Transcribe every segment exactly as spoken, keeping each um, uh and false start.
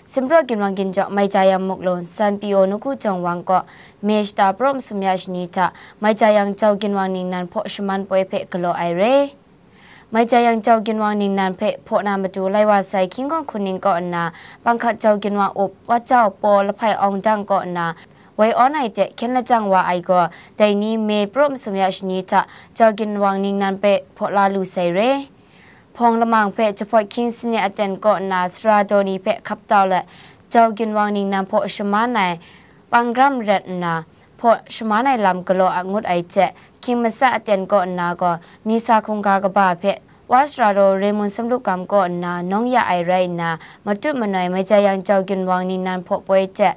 Sumpraw ginwang ginjawng Mai Jayang Muklung, San Pyi O Nawku Jawng Wang kaw, May shata praw masum ya shani hta, Mai Jayang Jau Ginwang ningnan hpaw shaman poi hpe galaw ai re. Mai Jayang Jau Ginwang ningnan hpe hpaw na matu lai wa sai hkying hkawng hkun ning kaw nna, Panghkak Jau Ginwang up Wa Jau Paw Lahpai Awng Dang kaw nna, woi awn ai hte hkyen lajang wa ai gaw, dai ni May praw masum ya shani hta Jau Ginwang ningnan hpe hpaw la lu sai re. Hpawng lamang hpe jahpawt hkying sanit aten kaw nna sara daw ni hpe hkap tau let, Jau Ginwang ningnan hpaw shaman ai panggram rat nna, hpaw shaman ai lam galaw a ngut ai hte, hkying matsat aten kaw nna gaw, misa hkungga kaba hpe, Wa Sara Daw Remun Sumlup Gam kaw nna nawng ya ai rai nna, matut manoi Mai Jayang Jau Ginwang ningnan hpaw poi hte,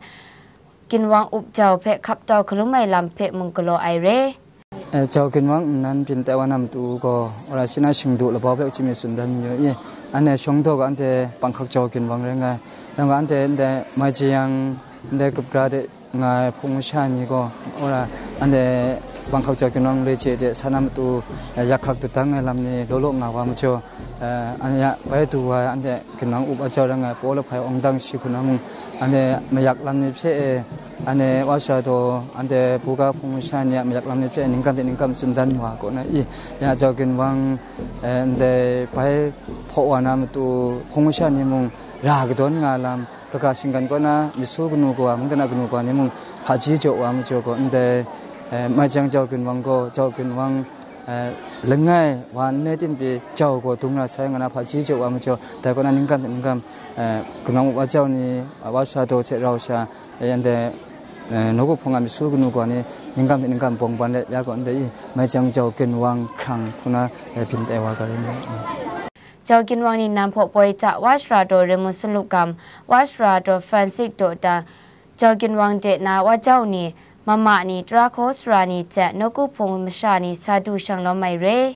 Ginwang up jau hpe hkap tau hkalum ai lam hpe mung galaw ai re. E, Jau Ginwang nnan byin tai wa na matu gaw, wora shi na shingdu labau hpe chye mi tsun dan mayu i, anhte shawng daw ga anhte Panghkak Jau Ginwang rai nga ai, yawng ga anhte ndai Mai Jayang ndai grup gra de nga ai hpung masha ni gaw, wora anhte Panghkak Jau Ginwang loi chye de sa na matu, e, yak hkak dut dang ai lam ni law law nga wa majaw, e, anhte ya bai du wa ai anhte Ginwang up a jau rai nga ai Paw Lahpai Awng Dang shi hku na mung, anhte mayak lam ni hpe e, anhte Wa Sara Daw, anhte buga hpung masha ni a mayak lam ni hpe ningkam hte ningkam tsun dan wa kaw na i, ya Jau Ginwang, e, ndai bai hpaw wa na matu hpung masha ni mung ra kadawn nga lam, kaga shinggan kaw na, myisu kanu kawa, mungdan a kanu kawa ni mung hpaji jaw wa majaw gaw, ndai, e, Mai Jayang Jau Ginwang gaw, Jau Ginwang, e, langai wa nne tim pyi jau gaw dung ra sai nga na hpaji jaw wa majaw, dai kaw na ningkam hte ningkam, e, Ginwang up a jau ni, Wa Sara Daw hte rau sha, e, anhte, e, nawku hpung a myisu kanu kawa ni ningkam hte ningkam bawng ban let ya gaw, ndai i Mai Jayang Jau Ginwang hkrang hku na, e, byin tai wa ga rai nna. Jau Ginwang ningnan hpaw poi hta Wa Sara Daw Remun Sumlup Gam, Wa Sara Daw Francis Daw Tang, Jau Ginwang de na Wa Jau ni, mama ni, tara hkaw sara ni hte nawku hpung masha ni sa du shang lawm ai re.